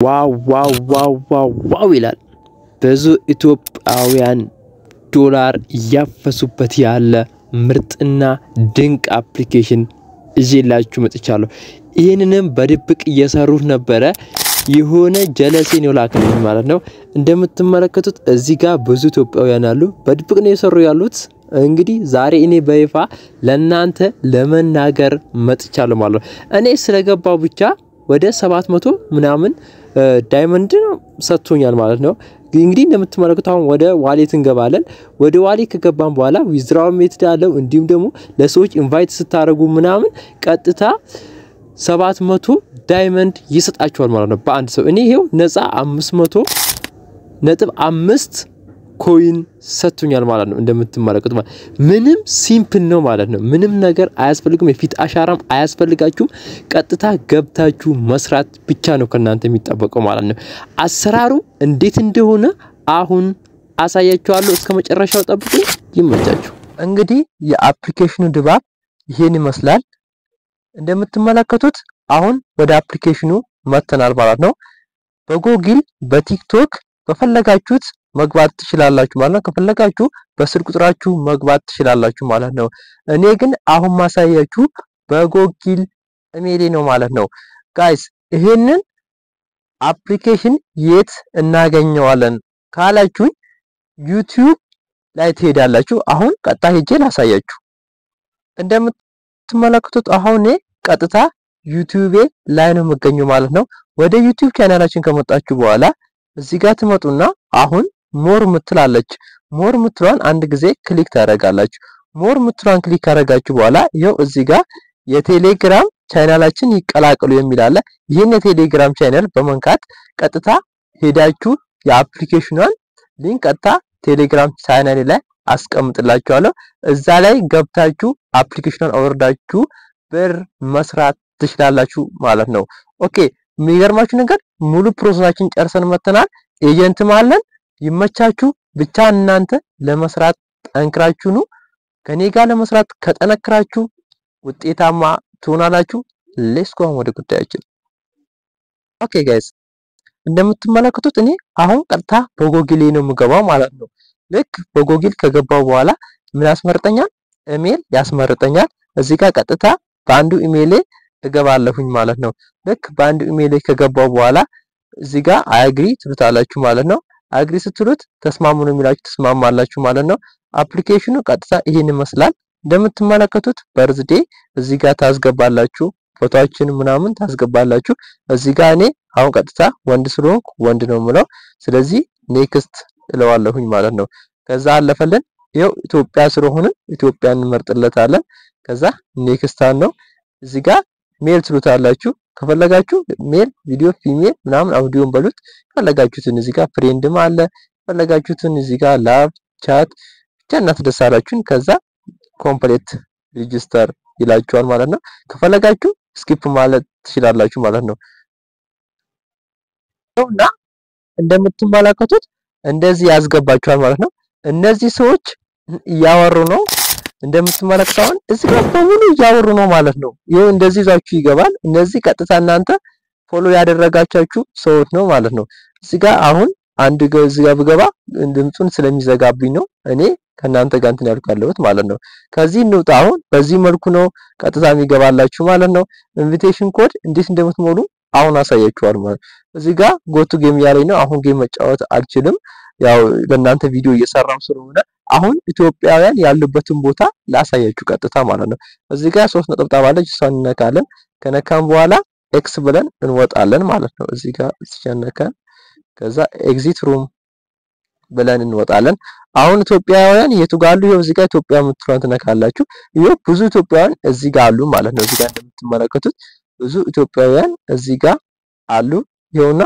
Wow wow wow wow wow ይላል። ብዙ ኢትዮጵያውያን ዶላር እያፈሱበት ያለ ምርጥና ድንቅ application ይዤላችሁ መጥቻለሁ። ይህንንም በድብቅ እየሰሩት ነበረ። የሆነ ጀለሴ ነው ላከልኝ ማለት ነው። እንደምትመለከቱት እዚህ ጋር ብዙ ኢትዮጵያውያን አሉ። በድብቅ ነው የሰሩ ያሉት። እንግዲህ ዛሬ እኔ በይፋ ለናንተ ለመናገር መጥቻለሁ ማለት ነው። እኔ ስለገባው ብቻ ወደ 700 ምናምን diamond ሰጥቶኛል ማለት ነው። እንግዲህ እንደምትመለከቱት አሁን ወደ wallet እንገባለን። ወደ wallet ከገባን በኋላ withdraw method አለው። እንዲሁም ደግሞ ለሰዎች invite ስታደርጉ ምናምን ቀጥታ 700 diamond ይሰጣቸዋል ማለት ነው በአንድ ሰው። እኔ ይሄው ነፃ 500.5 coin ሰጥቶኛል ማለት ነው። እንደምትመለከቱት ማለት ምንም simple ነው ማለት ነው። ምንም ነገር አያስፈልግም። የፊት አሻራም አያስፈልጋችሁም። ቀጥታ ገብታችሁ መስራት ብቻ ነው ከእናንተ የሚጠበቀው ማለት ነው። አሰራሩ እንዴት እንደሆነ አሁን አሳያችኋለሁ። እስከ መጨረሻው ጠብቁ። ይመቻችሁ። እንግዲህ የ application ኑ ድባብ ይሄን ይመስላል። እንደምትመለከቱት አሁን ወደ application ኑ መጥተናል ማለት ነው። በጎግል፣ በቲክቶክ በፈለጋችሁት መግባት ትችላላችሁ ማለት ነው። ከፈለጋችሁ በስልክ ቁጥራችሁ መግባት ትችላላችሁ ማለት ነው። እኔ ግን አሁን ማሳያችሁ በጎግል ኢሜይሌ ነው ማለት ነው። Guys፣ ይሄንን application የት እናገኘዋለን ካላችሁኝ ዩቲዩብ ላይ ትሄዳላችሁ። አሁን ቀጥታ ሄጄ ላሳያችሁ። እንደምትመለከቱት አሁን ቀጥታ ዩቲዩብ ላይ ነው የምገኘው ማለት ነው። ወደ ዩቲዩብ ቻናላችን ከመጣችሁ በኋላ እዚህ ጋር ትመጡና አሁን more ምትላለች፣ more ምትሏን አንድ ጊዜ click ታደርጋላችሁ። More ምትሏን click ካደረጋችሁ በኋላ ይኸው እዚህ ጋር የቴሌግራም ቻናላችን ይቀላቀሉ የሚል አለ። ይህን የቴሌግራም ቻናል በመንካት ቀጥታ ሄዳችሁ የ application ኗን link ቀጥታ ቴሌግራም ቻናል ላይ አስቀምጥላችኋለሁ። እዛ ላይ ገብታችሁ application ኗን አወርዳችሁ ብር መስራት ትችላላችሁ ማለት ነው። Okay፣ የሚገርማችሁ ነገር ሙሉ process ኣችን ጨርሰን መተናል። Agent ም አለን። ይመቻችሁ። ብቻ እናንተ ለመስራት ጠንክራችሁ ነው። ከኔ ጋር ለመስራት ከጠነክራችሁ ውጤታማ ትሆናላችሁ። Let's go ወደ ጉዳያችን። Okay guys፣ እንደምትመለከቱት እኔ አሁን ቀጥታ በጎግል ነው የምገባው ማለት ነው። ልክ በጎግል ከገባው በኋላ ምን ያስመርጠኛል? ኢሜል ያስመርጠኛል። እዚህ ጋር ቀጥታ በአንዱ ኢሜይሌ እገባለሁኝ ማለት ነው። ልክ በአንዱ ኢሜይሌ ከገባው በኋላ እዚህ ጋር agree ትሉታላችሁ ማለት ነው። Agree ስትሉት ተስማሙ ነው የሚላችሁ፣ ተስማማላችሁ ማለት ነው። Application ኑ ቀጥታ ይሄን ይመስላል። እንደምትመለከቱት birthday እዚህ ጋር ታስገባላችሁ፣ ፎቶአችን ምናምን ታስገባላችሁ። እዚህ ጋር እኔ አሁን ቀጥታ ወንድ ስለሆንኩ ወንድ ነው የምለው። ስለዚህ next እለዋለሁኝ ማለት ነው። ከዛ አለፈልን። ይኸው ኢትዮጵያ ስለሆንን ኢትዮጵያን እንመርጥለታለን። ከዛ next ነው። እዚህ ጋር male ትሉታላችሁ። ከፈለጋችሁ male፣ video፣ female ምናምን አውዲዮን በሉት ፈለጋችሁትን። እዚህ ጋር friend ም አለ፣ ፈለጋችሁትን እዚህ ጋር love፣ chat ብቻ እናንተ ደስ ያላችሁን። ከዛ complete register ይላችኋል ማለት ነው። ከፈለጋችሁ skip ማለት ትችላላችሁ ማለት ነው። እና እንደምትመለከቱት እንደዚህ ያስገባችኋል ማለት ነው። እነዚህ ሰዎች እያወሩ ነው። እንደምትመለከቱት አሁን እዚህ ጋር በሙሉ እያወሩ ነው ማለት ነው። ይሄው እንደዚህ ይዟችሁ ይገባል። እነዚህ ቀጥታ እናንተ follow ያደረጋቻችሁ ሰዎች ነው ማለት ነው። እዚህ ጋር አሁን አንድ እዚህ ጋር ብገባ ድምጹን ስለሚዘጋብኝ ነው እኔ ከእናንተ ጋር እንትን ያልኩ ያለሁት ማለት ነው። ከዚህ እንውጣ። አሁን በዚህ መልኩ ነው ቀጥታ የሚገባላችሁ ማለት ነው። Invitation code እንዴት እንደምትሞሉ አሁን አሳያችኋለሁ ማለት ነው። እዚህ ጋር go to game እያለኝ ነው። አሁን game መጫወት አልችልም። ያው ለእናንተ ቪዲዮ እየሰራው ስለሆነ አሁን ኢትዮጵያውያን ያሉበትን ቦታ ላሳያችሁ ቀጥታ ማለት ነው። እዚህ ጋር ሶስት ነጠብጣብ አለች፣ እሷን እንነካለን። ከነካን በኋላ X ብለን እንወጣለን ማለት ነው። እዚህ ጋር ሲነካን ከዛ exit room ብለን እንወጣለን። አሁን ኢትዮጵያውያን የቱ ጋር አሉ? ይኸው እዚህ ጋር ኢትዮጵያ የምትለዋን ትነካላችሁ። ይኸው ብዙ ኢትዮጵያውያን እዚህ ጋር አሉ ማለት ነው። እዚህ ጋር እንደምትመለከቱት ብዙ ኢትዮጵያውያን እዚህ ጋር አሉ። ይኸውና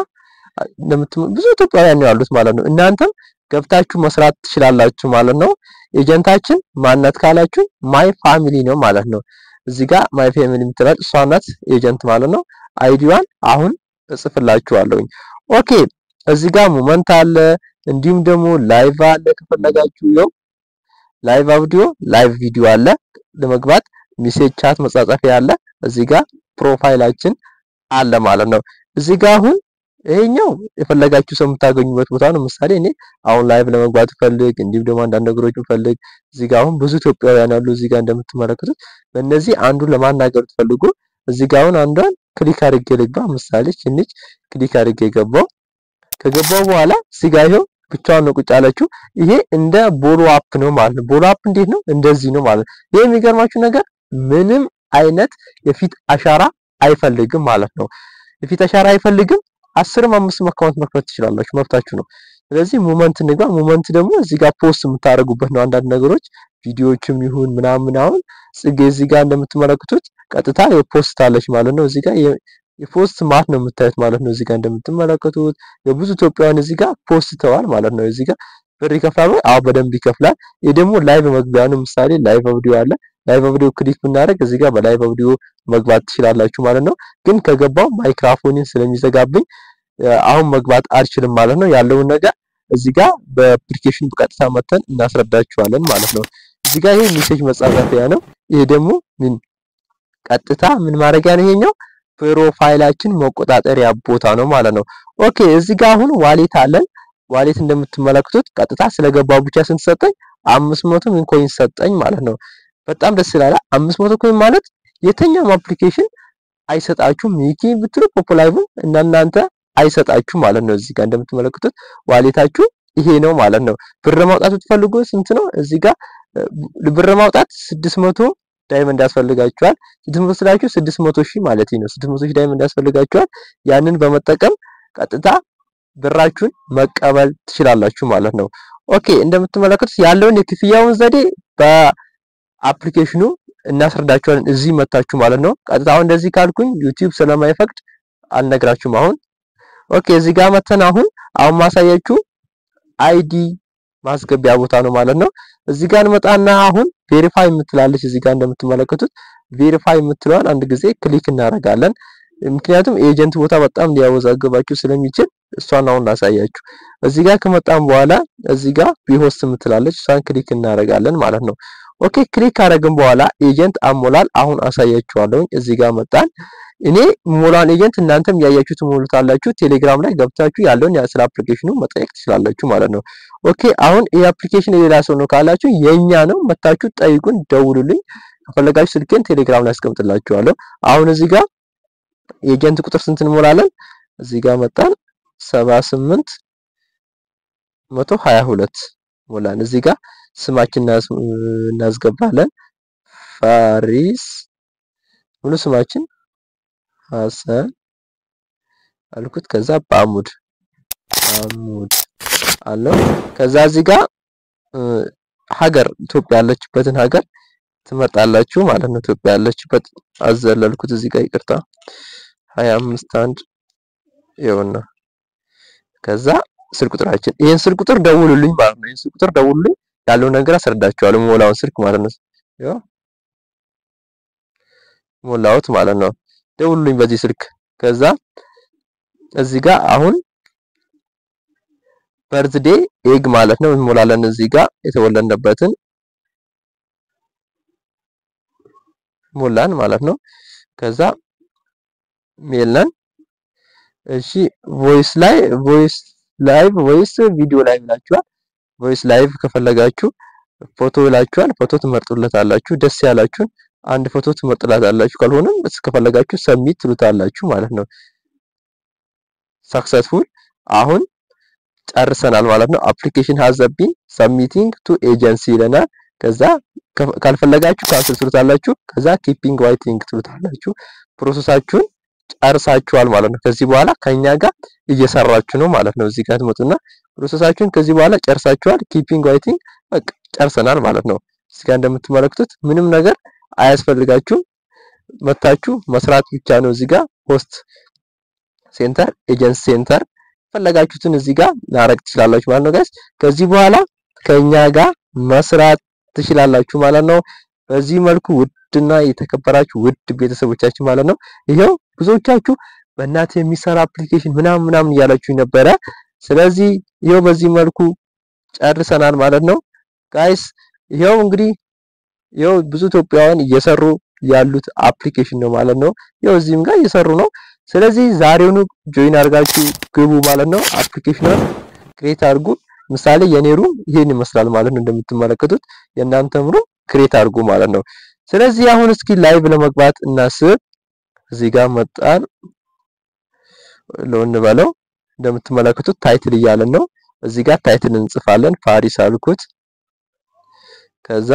ብዙ ኢትዮጵያውያን ነው ያሉት ማለት ነው። እናንተም ገብታችሁ መስራት ትችላላችሁ ማለት ነው። Agent ኣችን ማናት ካላችሁ My Family ነው ማለት ነው። እዚህ ጋር My Family የምትላል እሷ ናት agent ማለት ነው። ID ዋን አሁን እጽፍላችኋለሁኝ። Okay፣ እዚህ ጋር moment አለ፣ እንዲሁም ደግሞ live አለ። ከፈለጋችሁ ይኸው live audio፣ live video አለ። ለመግባት message፣ chat መጻጻፊያ አለ። እዚህ ጋር profile ኣችን አለ ማለት ነው። እዚህ ጋር አሁን ይሄኛው የፈለጋችሁ ሰው የምታገኙበት ቦታ ነው። ምሳሌ እኔ አሁን live ለመግባት ፈልግ፣ እንዲሁም ደግሞ አንዳንድ ነገሮችን ፈልግ፣ እዚህ ጋር አሁን ብዙ ኢትዮጵያውያን አሉ። እዚህ ጋር እንደምትመለከቱት በእነዚህ አንዱን ለማናገር ትፈልጉ፣ እዚህ ጋር አሁን አንዷን click አድርጌ ልግባ። ምሳሌ ትንሽ click አድርጌ ገባው። ከገባው በኋላ እዚህ ጋር ይኸው ብቻዋን ነው ቁጭ ያለችው። ይሄ እንደ ቦሎ app ነው ማለት ነው። ቦሎ app እንዴት ነው? እንደዚህ ነው ማለት ነው። ይሄ የሚገርማችሁ ነገር ምንም አይነት የፊት አሻራ አይፈልግም ማለት ነው። የፊት አሻራ አይፈልግም። 10ም 5ም account መክፈት ትችላላችሁ፣ መብታችሁ ነው። ስለዚህ moment እንግባ። Moment ደግሞ እዚህ ጋር post የምታደርጉበት ነው። አንዳንድ ነገሮች ቪዲዮዎችም ይሁን ምናምን። አሁን ጽጌ እዚህ ጋር እንደምትመለከቱት ቀጥታ የ post አለች ማለት ነው። እዚህ ጋር የ post ማት ነው የምታዩት ማለት ነው። እዚህ ጋር እንደምትመለከቱት የብዙ ኢትዮጵያውያን እዚህ ጋር post ተዋል ማለት ነው። እዚህ ጋር ብር ይከፍላል ወይ? አዎ በደንብ ይከፍላል። ይሄ ደግሞ live መግቢያ ነው። ምሳሌ live audio አለ። Live audio click ብናደርግ እዚህ ጋር በ live audio መግባት ትችላላችሁ ማለት ነው። ግን ከገባው ማይክሮፎንን ስለሚዘጋብኝ አሁን መግባት አልችልም ማለት ነው። ያለውን ነገር እዚህ ጋር በ application በቀጥታ መተን እናስረዳችኋለን ማለት ነው። እዚህ ጋር ይሄ message መጻፊያ ነው። ይሄ ደግሞ ምን ቀጥታ ምን ማድረጊያ ነው? ይሄኛው profile ኣችን መቆጣጠሪያ ቦታ ነው ማለት ነው። Okay እዚህ ጋር አሁን wallet አለን። Wallet እንደምትመለከቱት ቀጥታ ስለገባው ብቻ ስንት ሰጠኝ? 500 ምን coin ሰጠኝ ማለት ነው። በጣም ደስ ይላል። 500 coin ማለት የትኛውም application አይሰጣችሁም። ሚኪ ብትሉ ፖፖላይቭ እናንተ አይሰጣችሁም ማለት ነው። እዚህ ጋር እንደምትመለከቱት wallet ኣችሁ ይሄ ነው ማለት ነው። ብር ማውጣት ብትፈልጉ ስንት ነው? እዚህ ጋር ብር ማውጣት 600 diamond ያስፈልጋችኋል። 600 ስላችሁ 600 ሺህ ማለት ነው። 600 ሺህ diamond ያስፈልጋችኋል። ያንን በመጠቀም ቀጥታ ብራችሁን መቀበል ትችላላችሁ ማለት ነው። Okay እንደምትመለከቱት ያለውን የክፍያውን ዘዴ በ application ኑ እናስረዳችኋለን እዚህ መታችሁ ማለት ነው። ቀጥታ አሁን እንደዚህ ካልኩኝ ዩቲዩብ ስለማይፈቅድ አልነግራችሁም አሁን። Okay እዚህ ጋር መተን አሁን ማሳያችሁ ID ማስገቢያ ቦታ ነው ማለት ነው። እዚህ ጋር እንመጣና አሁን verify የምትላለች እዚህ ጋር እንደምትመለከቱት verify የምትለዋን አንድ ጊዜ click እናደርጋለን። ምክንያቱም agent ቦታ በጣም ሊያወዛግባችሁ ስለሚችል እሷን አሁን ላሳያችሁ። እዚህ ጋር ከመጣን በኋላ እዚህ ጋር be host የምትላለች እሷን click እናደርጋለን ማለት ነው። Okay click ካደረግን በኋላ agent አሞላል አሁን አሳያችኋለሁ። እዚህ ጋር መጣን። እኔ ሞላን agent እናንተም ያያችሁት ሞሉታላችሁ። ቴሌግራም ላይ ገብታችሁ ያለውን ስለ application ኑ መጠየቅ ትችላላችሁ ማለት ነው። Okay አሁን ይሄ application የሌላ ሰው ነው ካላችሁ የኛ ነው፣ መታችሁ ጠይቁን፣ ደውሉልኝ። ከፈለጋችሁ ስልኬን ቴሌግራም ላይ አስቀምጥላችኋለሁ። አሁን እዚህ ጋር agent ቁጥር ስንት እንሞላለን? እዚህ ጋር መጣን 78 122 ሞላን። እዚህ ጋር ስማችን እናስገባለን። ፋሪስ ሙሉ ስማችን ሐሰን አልኩት። ከዛ ባሙድ ባሙድ አለው። ከዛ እዚህ ጋር ሀገር ኢትዮጵያ ያለችበትን ሀገር ትመርጣላችሁ ማለት ነው። ኢትዮጵያ ያለችበት አዘለልኩት እዚህ ጋር ይቅርታ። 25 1 ይኸውና። ከዛ ስልክ ቁጥራችን ይሄን ስልክ ቁጥር ደውሉልኝ ማለት ነው። ይሄን ስልክ ቁጥር ደውሉልኝ ያለው ነገር አስረዳችኋለሁ። ሞላውን ስልክ ማለት ነው። ያው ሞላውት ማለት ነው። ደውሉልኝ በዚህ ስልክ። ከዛ እዚህ ጋር አሁን birthday age ማለት ነው እንሞላለን። እዚህ ጋር የተወለድንበትን ሞላን ማለት ነው። ከዛ male ነን። እሺ voice ላይ voice live voice video live ይላችኋል። Voice live ከፈለጋችሁ ፎቶ ይላችኋል። ፎቶ ትመርጡለታላችሁ። ደስ ያላችሁን አንድ ፎቶ ትመርጡላታላችሁ። ካልሆነም ከፈለጋችሁ submit ትሉታላችሁ ማለት ነው። Successful አሁን ጨርሰናል ማለት ነው። Application has been submitting to agency ይለናል። ከዛ ካልፈለጋችሁ cancel ትሉታላችሁ። ከዛ keeping waiting ትሉታላችሁ። Process ኣችሁን ጨርሳችኋል ማለት ነው። ከዚህ በኋላ ከኛ ጋር እየሰራችሁ ነው ማለት ነው። እዚህ ጋር ትመጡና process ኣችሁን ከዚህ በኋላ ጨርሳችኋል። Keeping waiting በቃ ጨርሰናል ማለት ነው። እዚህ ጋር እንደምትመለከቱት ምንም ነገር አያስፈልጋችሁም። መታችሁ መስራት ብቻ ነው። እዚህ ጋር host center፣ agent center ፈለጋችሁትን እዚህ ጋር ማድረግ ትችላላችሁ ማለት ነው guys። ከዚህ በኋላ ከኛ ጋር መስራት ትችላላችሁ ማለት ነው። በዚህ መልኩ ውድና የተከበራችሁ ውድ ቤተሰቦቻችን ማለት ነው። ይሄው ብዙዎቻችሁ በእናት የሚሰራ application ምናምን ምናምን እያላችሁ ነበረ። ስለዚህ ይሄው በዚህ መልኩ ጨርሰናል ማለት ነው guys። ይሄው እንግዲህ ይሄው ብዙ ኢትዮጵያውያን እየሰሩ ያሉት application ነው ማለት ነው። ይሄው እዚህም ጋር እየሰሩ ነው። ስለዚህ ዛሬውኑ join አድርጋችሁ ግቡ ማለት ነው። Application ኑን create አድርጉ። ምሳሌ የኔ room ይሄን ይመስላል ማለት ነው። እንደምትመለከቱት የእናንተም room create አድርጉ ማለት ነው። ስለዚህ አሁን እስኪ live ለመግባት እናስብ። እዚህ ጋር መጣን እንበለው። እንደምትመለከቱት title እያለን ነው። እዚህ ጋር title እንጽፋለን። ፋሪስ አልኩት። ከዛ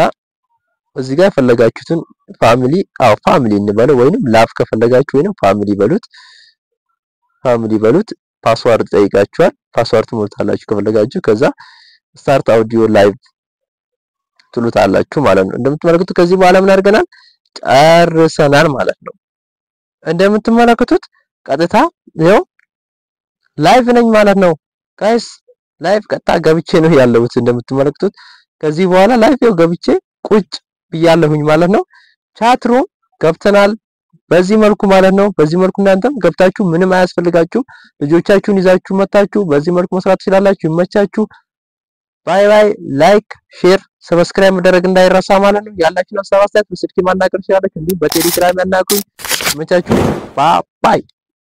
እዚህ ጋር የፈለጋችሁትን family፣ አዎ family እንበለው፣ ወይንም love ከፈለጋችሁ ወይንም family በሉት። Family በሉት። Password ጠይቃችኋል። Password ትሞልታላችሁ ከፈለጋችሁ። ከዛ start audio live ትሉታላችሁ ማለት ነው። እንደምትመለከቱት ከዚህ በኋላ ምን አድርገናል? ጨርሰናል ማለት ነው። እንደምትመለከቱት ቀጥታ ይኸው live ነኝ ማለት ነው guys። Live ቀጥታ ገብቼ ነው ያለሁት እንደምትመለከቱት። ከዚህ በኋላ live ይኸው ገብቼ ቁጭ ብያለሁኝ ማለት ነው። Chat room ገብተናል በዚህ መልኩ ማለት ነው። በዚህ መልኩ እናንተም ገብታችሁ ምንም አያስፈልጋችሁም። ልጆቻችሁን ይዛችሁ መታችሁ በዚህ መልኩ መስራት ትችላላችሁ። ይመቻችሁ። Bye bye። Like፣ share፣ subscribe መደረግ እንዳይረሳ ማለት ነው። ያላችሁን ሀሳብ አስተያየት በስልክ ማናገር ትችላላችሁ። እንዲሁም በቴሌግራም ያናግሩኝ። ይመቻችሁ። Bye bye።